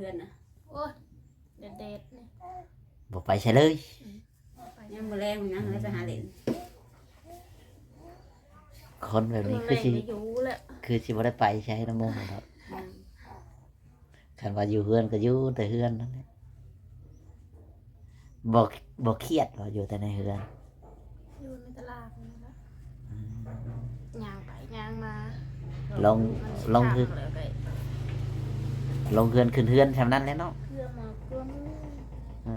ເຮືອນນະ. ໂອ້ຍ ແດດໆ ນີ້ ບໍ່ໄປໃສເລີຍ. ອືມ ບໍ່ໄປ ຍາມມື້ແລງມັນຍັງເລີຍໄປຫາຫຼິ້ນ. ຄົນແບບນີ້ຄືຊິ ຢູ່ແຫຼະ ຄືຊິບໍ່ໄດ້ໄປໃສນຳໝູ່ດອກ. ອືມ ຄັນວ່າຢູ່ເຮືອນກໍຢູ່ແຕ່ເຮືອນນັ້ນແຫຼະ. ບໍ່ ບໍ່ຄຽດບໍ່ ຢູ່ແຕ່ໃນເຮືອນ? ຢູ່ໃນຕະຫຼາດນີ້ແຫຼະ. ອືມ ຍ່າງໄປຍ່າງມາ. ລົງ ລົງເຮືອນ ລົງເຮືອນຂຶ້ນເຮືອນຊ່ຳນັ້ນແຫຼະເນາະ. ເພື່ອມາເພື່ອມ ເອີ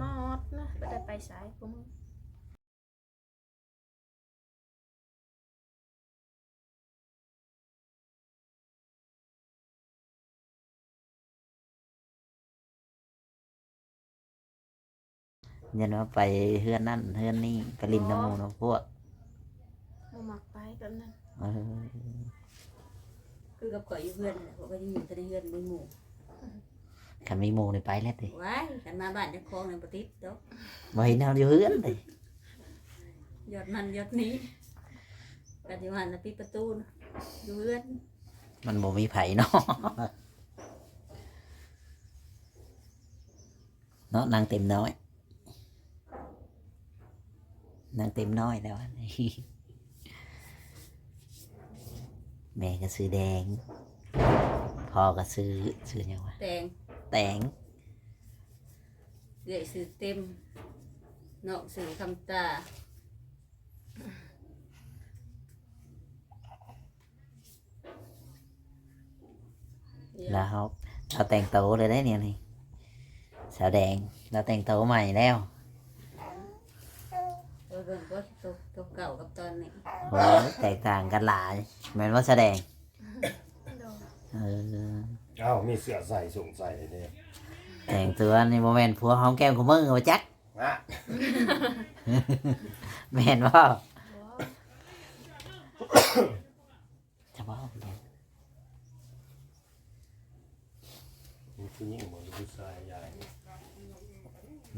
ນອດນະ ບໍ່ໄດ້ໄປໃສ. ຢ້ານວ່າໄປເຮືອນນັ້ນເຮືອນນີ້ ໄປຫຼິ້ນນຳໝູ່ນຳພວກ. ບໍ່ມັກໄປແບບນັ້ນ. ເອີ ຄືກັບຂ້ອຍຢູ່ເຮືອນແຫຼະ ຂ້ອຍກໍຍັງຢູ່ແຕ່ໃນເຮືອນບໍ່ມີໝູ່. ຄັນມີໝູ່ນີ້ໄປແລ້ວຕິ. ວ້າຍ ຄັນມາບ້ານເຈົ້າຂອງນີ້ບໍ່ຕິດດອກ. ບໍ່ເຫັນເຮົາຢູ່ເຮືອນເດ. ຢອດນັ້ນຢອດນີ້ ກັນຢູ່ຫັ້ນນະ ປິດປະຕູນະ ຢູ່ເຮືອນ. ມັນບໍ່ມີໃຜເນາະ. ເນາະ ນາງເຕັມນ້ອຍ ນາງເຕັມນ້ອຍແລ້ວ. ແມ່ກໍຊື່ແດງ ພໍ່ກໍຊື່ ຊື່ຫຍັງວະ? ແຕງ ແຕງ. ເອື້ອຍຊື່ເຕັມ ນ້ອງຊື່ຄຳຕາ. ແລ້ວເຮົາ ເຮົາແຕ່ງໂຕແລ້ວເດ້ນີ້ ນີ້ ສາວແດງ ລາວແຕ່ງໂຕໃໝ່ແລ້ວ. ໂຕເບິ່ງກໍໂຕ ໂຕເກົ່າກັບຕອນນີ້ ໂອ້ຍ ແຕກຕ່າງກັນຫຼາຍ ແມ່ນບໍ່ສາວແດງ? ໂດຍ. ເອີ ອ້າວ ມີເສື້ອໃສ່ ໂສ້ງໃສ່ເດ້. ແຕ່ງຕົວນີ້ບໍ່ແມ່ນຜົວຫອມແກ້ມຄູ່ມື້ບໍ່ຈັກ. ນະ ແມ່ນບໍ່? ບໍ່. ຈະເວົ້າຫຍັງ? ມີຜູ້ຍິງບໍ່ ຫຼືຜູ້ຊາຍ? ຍາຍ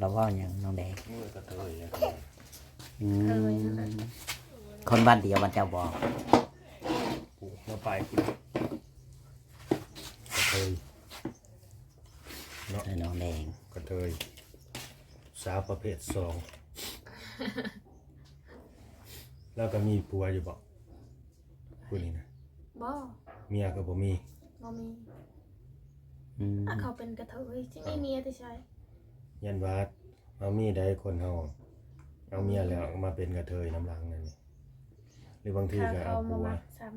ລາວເວົ້າຫຍັງນ້ອງແດງ? ເມື່ອກະເທີຍ. ອືມ ເຄີຍ ຄົນບ້ານດຽວກັນເຈົ້າບໍ່? ຜູ້ມາປາຍ ກະເທີຍເນາະ ໃສ່ນ້ອງແດງ ກະເທີຍ ສາວປະເພດສອງ. ລາວກໍມີຜົວຢູ່ບໍ່ ຜູ້ນີ້ນະ? ບໍ່. ເມຍກໍບໍ່ມີ? ບໍ່ມີ. ອືມ ອາ ເຂົາເປັນກະເທີຍ ຊິມີເມຍແຕ່ໃສ? ຢ້ານວ່າເຮົາມີໃດ ຄົນເຮົາເອົາເມຍແລ້ວ ອືມ ມາເປັນກະເທີຍນຳຫຼັງນັ້ນນີ້ ຫຼືບາງທີກໍເອົາຜົວ. ເຂົາບໍ່ມັກຊ້ຳ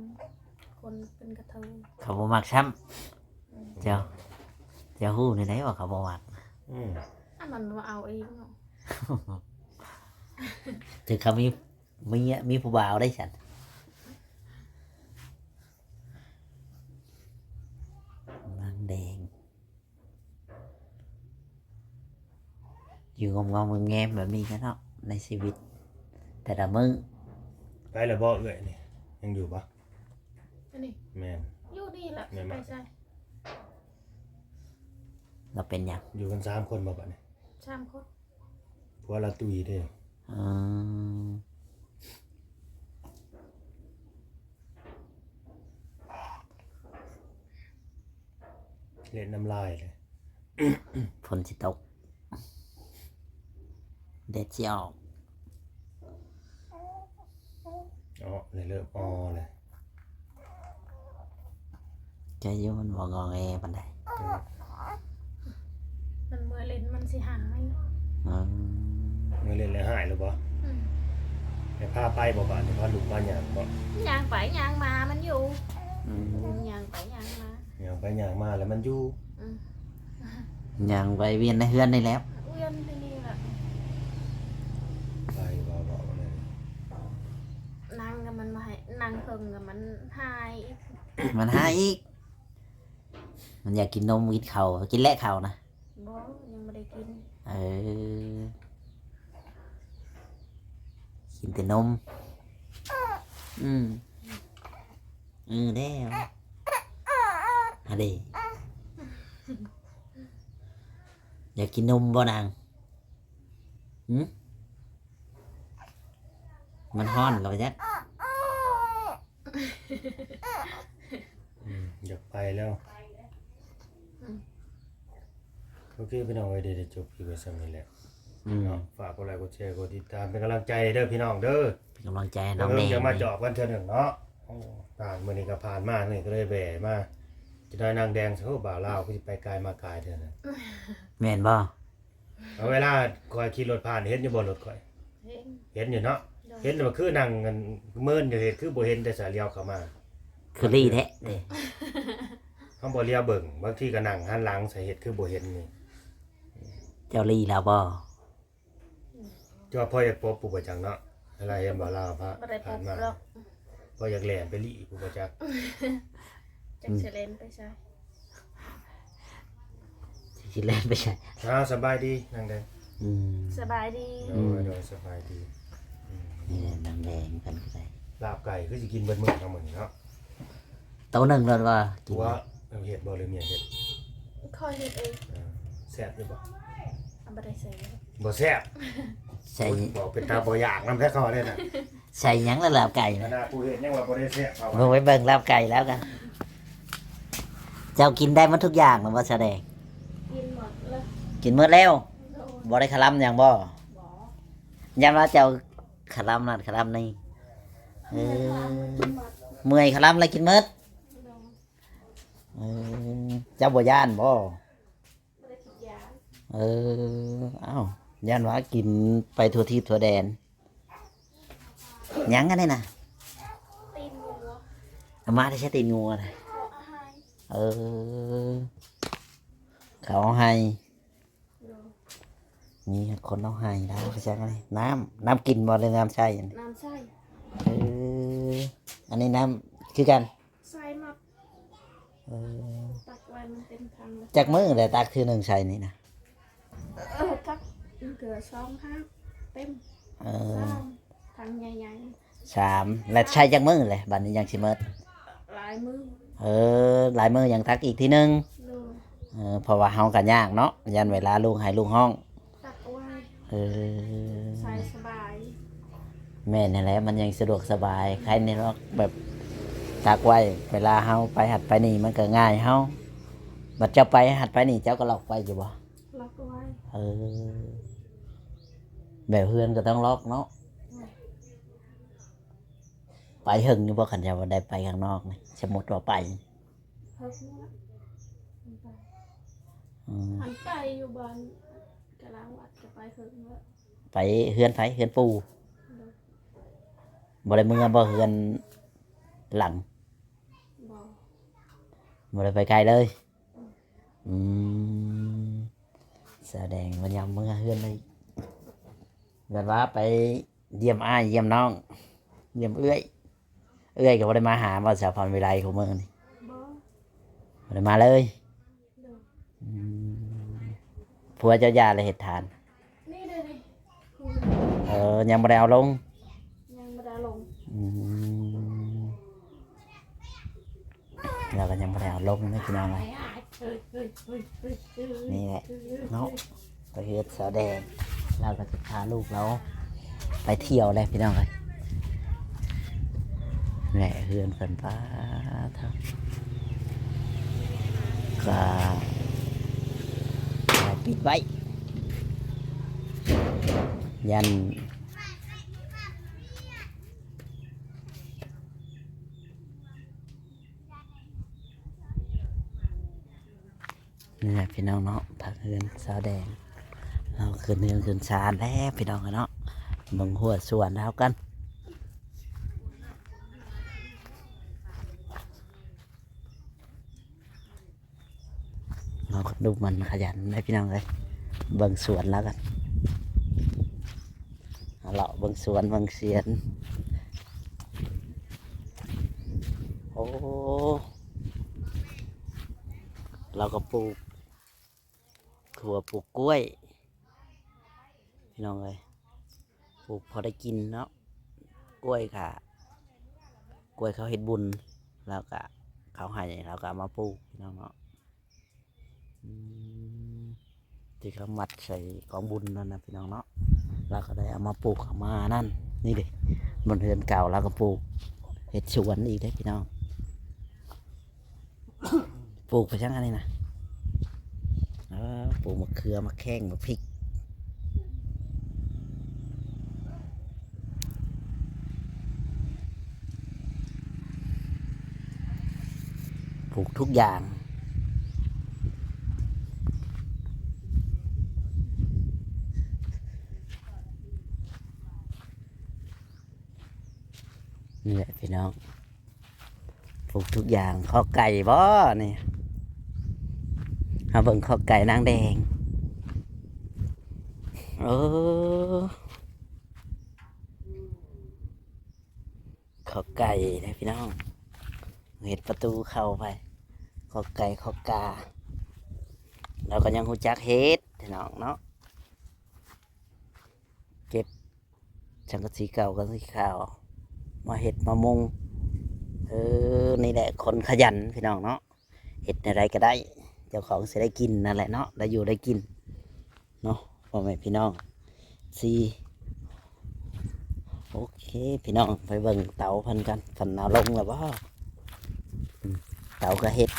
ຄົນເປັນກະເທີຍ ເຂົາບໍ່ມັກຊ້ຳ. ອືມ ເຈົ້າ ເຈົ້າຮູ້ແນວໃດວ່າເຂົາບໍ່ມັກ? ອືມ ອັນມັນບໍ່ເອົາເອງເນາະ. ຖືກເຂົາມີ ມີ ມີຜູ້ບ່າວໄດ້ຊັ້ນ. ນາງແດງ ຢູ່ງອມໆແງມໆແບບນີ້ແຫຼະເນາະ ໃນຊີວິດແຕ່ລະມື້. ໄປແລ້ວບໍ່ເອື້ອຍນີ້ ຍັງຢູ່ບໍ່? ອັນນີ້ ແມ່ນ ຢູ່ນີ້ແຫຼະ ແມ່ນບໍ່? ໄປໃສ? ລາວເປັນຫຍັງ? ຢູ່ກັນສາມຄົນບໍ່ບັດນີ້? ສາມຄົນ. ຜົວລາວຕຸ້ຍເດ້. ອືມ ເລະນ້ຳລາຍເລີຍ. ຝົນຊິຕົກ ແດດຊິອອກ. ອໍ ເລີຍ ເລີຍ ອໍ ເລີຍ. ໃຈຢູ່ ມັນບໍ່ງໍແງປານໃດ. ອືມ ມັນເມື່ອຍຫຼິ້ນມັນຊິຫາຍ. ອືມ ເມື່ອຍຫຼິ້ນແລ້ວຫາຍແລ້ວບໍ່? ອືມ ໄດ້ພາໄປບໍ່ບາດນີ້? ພາລູກພາຍ່າງບໍ່? ຍ່າງໄປຍ່າງມາມັນຢູ່. ອືມ ຍ່າງໄປຍ່າງມາ ຍ່າງໄປຍ່າງມາແລ້ວມັນຢູ່. ອືມ ຍ່າງໄປວຽນໃນເຮືອນນີ້ແຫຼະ ວຽນທີ່ນີ້ແຫຼະ. ໄປເວົ້າໆແນວນີ້ ນັ່ງກໍມັນບໍ່ໃຫ້ ນັ່ງເທິງກໍມັນຫາຍອີກ. ມັນຫາຍອີກ. ມັນຢາກກິນນົມ ກິນເຂົ້າ ກິນແລະເຂົ້ານະ? ບໍ່ ຍັງບໍ່ໄດ້ກິນ. ເອີ ກິນແຕ່ນົມ. ອືມ ອື ແລ້ວ ຫັ້ນເດ. ຢາກກິນນົມບໍ່ນາງ? ຫື? ມັນຮ້ອນກໍໄປຈັກ. ອືມ ຢາກໄປແລ້ວ. ອືມ ໂອເຄພີ່ນ້ອງເອີຍ ໄດ້ ໄດ້ຈົບຄລິບໄວ້ສ່ຳນີ້ແຫຼະ ອືມ ເນາະ ຝາກກົດໄລກົດແຊ ກົດຕິດຕາມ ເປັນກຳລັງໃຈເດີພີ່ນ້ອງເດີ ເປັນກຳລັງໃຈໃຫ້ນ້ອງແດງ ຈະມາຈອບກັນເທື່ອໜຶ່ງເນາະ ໂອ້ ຜ່ານມື້ນີ້ກໍຜ່ານມາ ນີ້ກໍເລີຍແວ່ມາ ຈະໄດ້ນາງແດງ ໂອ້ ບ່າວລາວຄືຊິໄປກາຍມາກາຍເທື່ອນະ ແມ່ນບໍ່? ເອົາ ເວລາຂ້ອຍຂີ່ລົດຜ່ານ ເຫັນຢູ່ບໍ່ລົດຂ້ອຍ? ເຫັນ ເຫັນຢູ່ເນາະ ໂດຍ ເຫັນວ່າຄືນັ່ງເມີນຢູ່ ເຮັດຄືບໍ່ເຫັນແຕ່ສາລຽວເຂົ້າມາ ຄືລີ້ແທ້ເດ້ ເຮົາບໍ່ລຽວເບິ່ງ ບາງທີກໍນັ່ງຫັນຫຼັງໃສ່ ເຮັດຄືບໍ່ເຫັນນີ້ ເຈົ້າລີ້ແລ້ວບໍ່? ເຈົ້າພໍຢາກປົບຜູ້ບໍ່ຈັກເນາະ ເວລາເຫັນບ່າວລາວຜ່ານມາ ບໍ່ໄດ້ປົບດອກ ພໍຢາກແລ່ນໄປລີ້ຜູ້ບໍ່ຈັກ ຈັກຊິແລ່ນໄປໃສ ຊິແລ່ນໄປໃສ ອ້າວ ສະບາຍດີນາງແດງ ອືມ ສະບາຍດີ ໂດຍ ອືມ ໂດຍ ສະບາຍດີ ອືມ ນີ້ແຫຼະນາງແດງເພິ່ນກໍໄດ້ ລາບໄກ່ຄືຊິກິນເບິດມື້ເນາະມື້ນີ້ເນາະ ໂຕໜຶ່ງໂລດວ່າກິນ ຕົວະເຮັດບໍ່ ຫຼືເມຍເຮັດ? ຂ້ອຍເຮັດເອງ ເອີ ແຊບຢູ່ບໍ່? ບໍ່ໄດ້ໃສ່ ບໍ່ແຊບ ໃສ່ ໂອ້ຍ ເວົ້າເປັນຕາບໍ່ຢາກນຳແທ້ເຂົາເດ້ນະ ໃສ່ຫຍັງລະລາບໄກ່ນະ ຂະໜາດຜູ້ເຮັດຍັງວ່າບໍ່ໄດ້ແຊບເຂົາ ເບິ່ງໄປເບິ່ງລາບໄກ່ແລ້ວກະ ເຈົ້າກິນໄດ້ໝົດທຸກຢ່າງແລ້ວບໍ່ສາວແດງ? ກິນໝົດແລ້ວ ກິນໝົດແລ້ວ ໂດຍ ບໍ່ໄດ້ຄະລຳຫຍັງບໍ່? ບໍ່ ຢ້ານວ່າເຈົ້າຄະລຳນັ້ນຄະລຳນີ້ ເອີ ເມື່ອຍຄະລຳແລ້ວກິນໝົດ ໂດຍ ເອີ ເຈົ້າບໍ່ຢ້ານບໍ່? ບໍ່ໄດ້ຄິດຢ້ານ ເອີ ອ້າວ ຢ້ານວ່າກິນໄປທົ່ວທີບທົ່ວແດນ ຫຍັງອັນນີ້ນະ? ຕີນງົວ ເອົາມາແຕ່ໃສຕີນງົວນະ? ເຂົາເອົາໃຫ້ ເອີ ເຂົາເອົາໃຫ້ ໂດຍ ມີຄົນເອົາໃຫ້ລາວ ໄປໃສ່ອັນນີ້ ນ້ຳ ນ້ຳກິນບໍ່ ຫຼືນ້ຳໃຊ້? ນ້ຳໃຊ້ ເອີ ອັນນີ້ນ້ຳຄືກັນ? ໃສ່ໝົດ ເອີ ຕັກໄວ້ມັນເຕັມຖັງເລີຍ ຈັກມື້ແລ້ວຕັກເທື່ອໜຶ່ງໃສ່ນີ້ນະ? ເອີ ຕັກເທື່ອສອງຫາກເຕັມ ເອີ ສາມ ຖັງໃຫຍ່ໆ ສາມ ແລ້ວໃຊ້ຈັກມື້ແລ້ວ ບາດນີ້ຍັງຊິໝົດ? ຫຼາຍມື້ ເອີ ຫຼາຍມື້ຍັງຕັກອີກທີໜຶ່ງ ໂດຍ ເອີ ເພາະວ່າເຮົາກໍຍາກເນາະ ຢ້ານເວລາລູກໄຫ້ລູກຮ້ອງ ຕັກເອົາໄວ້ ເອີ ໃສ່ສະບາຍ ແມ່ນຫັ້ນແຫຼະ ມັນຍັງສະດວກສະບາຍ ໃຄແນ່ເນາະ ແບບຕັກໄວ້ ເວລາເຮົາໄປຫັ້ນໄປນີ້ມັນກໍງ່າຍເຮົາ ບັດເຈົ້າໄປຫັ້ນໄປນີ້ ເຈົ້າກໍລັອກໄວ້ຢູ່ບໍ່? ລັອກໄວ້ ເອີ ແບບເຮືອນກໍຕ້ອງລັອກເນາະ ໂດຍ ໄປເຖິງຢູ່ບໍ່ ຄັນວ່າໄດ້ໄປຂ້າງນອກນີ້ ສົມມຸດວ່າໄປ? ເພິ່ນນີ້ລະ ອືມ ຄັນໄປຢູ່ບ້ານກະລາງວັດກະໄປເຖິງແລ້ວ ໄປເຮືອນໃຜ? ເຮືອນປູ່ ໂດຍ ບໍ່ໄດ້ເມືອບໍ່ເຮືອນຫຼັງ? ບໍ່ ບໍ່ໄດ້ໄປໄກເລີຍ ອືມ ອືມ ສະແດງວ່າຍາມເມືອເຮືອນນີ້ ແບບວ່າໄປ ຢ້ຽມອ້າຍຢ້ຽມນ້ອງ ຢ້ຽມເອື້ອຍ ເອື້ອຍກໍບໍ່ໄດ້ມາຫາບໍ່ ສາວພອນວິໄລຄູ່ມື້ນີ້? ບໍ່ ບໍ່ໄດ້ມາເລີຍ ໂດຍ ອືມ ຜົວເຈົ້າຢ່າແລ້ວເຮັດທານ? ນີ້ເດ້ນີ້ ເອີ ຍັງບໍ່ໄດ້ເອົາລົງ ຍັງບໍ່ໄດ້ເອົາລົງ ອືມ ລາວກໍຍັງບໍ່ໄດ້ເອົາລົງເດີພີ່ນ້ອງເອີຍ ນີ້ແຫຼະເນາະ ໄປເຮັດສາວແດງ ລາວກໍຈະພາລູກລາວໄປທ່ຽວແຫຼະພີ່ນ້ອງເອີຍ ແຫຼະເຮືອນເພິ່ນ ປາດ ກໍປິດໄວ້ ຢ້ານ ນີ້ແຫຼະພີ່ນ້ອງເນາະ ພາກເຮືອນສາວແດງ ເຮົາຂຶ້ນເຮືອນຂຶ້ນຊານແລ້ວພີ່ນ້ອງເນາະ ເບິ່ງຮົ້ວສວນລາວກັນ ລາວກໍດຸໝັ່ນຂະຫຍັນເດ້ພີ່ນ້ອງເອີຍ ເບິ່ງສວນລາວກັນ ເອົາເລາະເບິ່ງສວນເບິ່ງສວນ ໂອ້ ລາວກໍປູກຖົ່ວປູກກ້ວຍ ພີ່ນ້ອງເອີຍ ປູກພໍໄດ້ກິນເນາະ ກ້ວຍກະ ກ້ວຍເຂົາເຮັດບຸນ ແລ້ວກະເຂົາໃຫ້ ລາວກະເອົາມາປູກ ພີ່ນ້ອງເນາະ ອືມ ທີ່ເຂົາມັດໃສ່ກອງບຸນນັ້ນນະ ພີ່ນ້ອງເນາະ ລາວກະໄດ້ເອົາມາປູກ ເອົາມານັ້ນ ນີ້ເດ້ ບ່ອນເຮືອນເກົ່າ ລາວກະປູກ ເຮັດສວນອີກເດ້ພີ່ນ້ອງ. ປູກໄປຈັ່ງອັນນີ້ນະ ເອີ ປູກໝາກເຂືອ ໝາກແຂ້ງ ໝາກພິກ ປູກທຸກຢ່າງ. ນີ້ແຫຼະພີ່ນ້ອງ ປູກທຸກຢ່າງ. ຄອກໄກ່ບໍນີ້? ເຮົາເບິ່ງຄອກໄກ່ນາງແດງ. ເອີ ຄອກໄກ່ເດ້ພີ່ນ້ອງ. ເຮັດປະຕູເຂົ້າໄປ. ຄອກໄກ່ຄອກກາ. ລາວກໍຍັງຮູ້ຈັກເຮັດພີ່ນ້ອງເນາະ. ເກັບສັງກະສີເກົ່າ ສັງກະສີຂາວ ມາເຮັດມາມຸງ. ເອີ ນີ້ແຫຼະຄົນຂະຫຍັນພີ່ນ້ອງເນາະ. ເຮັດແນວໃດກໍໄດ້ ເຈົ້າຂອງຊິໄດ້ກິນນັ້ນແຫຼະເນາະ ໄດ້ຢູ່ໄດ້ກິນເນາະ ພໍ່ແມ່ພີ່ນ້ອງ. ສີ່ ໂອເຄພີ່ນ້ອງ ໄປເບິ່ງເຕົາເພິ່ນກັນ. ເພິ່ນເອົາລົງແລ້ວບໍ? ອືມ ເຕົາກໍເຮັດ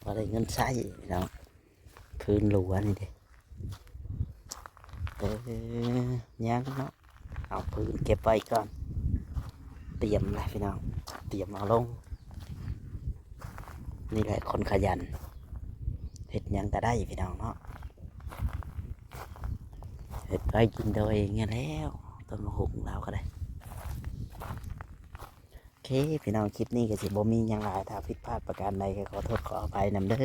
ພໍໄດ້ເງິນໃຊ້ພີ່ນ້ອງ. ພື້ນຫຼວນີ້ເດ້. ເອີ ຍັງເນາະ ເອົາພື້ນເກັບໄວ້ກ່ອນ. ຕຽມແລ້ວພີ່ນ້ອງ ຕຽມເອົາລົງ. ນີ້ແຫຼະຄົນຂະຫຍັນ ເຮັດຫຍັງກໍໄດ້ພີ່ນ້ອງເນາະ. ເຮັດໄວ້ກິນໂດຍເອງນີ້ແຫຼະ ຕົ້ນໝາກຫຸ່ງລາວກໍໄດ້. ໂອເຄພີ່ນ້ອງ ຄລິບນີ້ກໍຊິບໍ່ມີຫຍັງຫຼາຍ ຖ້າຜິດພາດປະການໃດກໍຂໍໂທດຂໍອະໄພນຳເດີ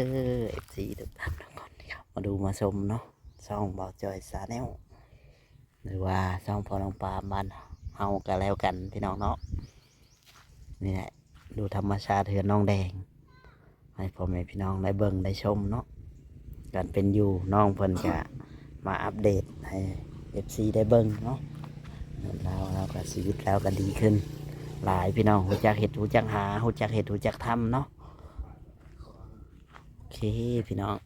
ເອັຟຊີ ທຸກທ່ານທຸກຄົນທີ່ເຂົ້າມາດູມາຊົມເນາະ ຊ່ອງບ່າວຈ່ອຍ Channel ຫຼືວ່າຊ່ອງພໍ່ນ້ອງປາມບ້ານເຮົາກໍແລ້ວກັນພີ່ນ້ອງເນາະ. ນີ້ແຫຼະ ດູທຳມະຊາດເຮືອນນ້ອງແດງ ໃຫ້ພໍ່ແມ່ພີ່ນ້ອງໄດ້ເບິ່ງໄດ້ຊົມເນາະ ການເປັນຢູ່. ນ້ອງເພິ່ນກະມາອັບເດດໃຫ້ເອັຟຊີໄດ້ເບິ່ງເນາະ ເຮືອນລາວ ລາວກະຊີວິດລາວກະດີຂຶ້ນຫຼາຍພີ່ນ້ອງ ຮູ້ຈັກເຮັດ ຮູ້ຈັກຫາ ຮູ້ຈັກເຮັດ ຮູ້ຈັກທຳເນາະ. ໂອເຄພີ່ນ້ອງ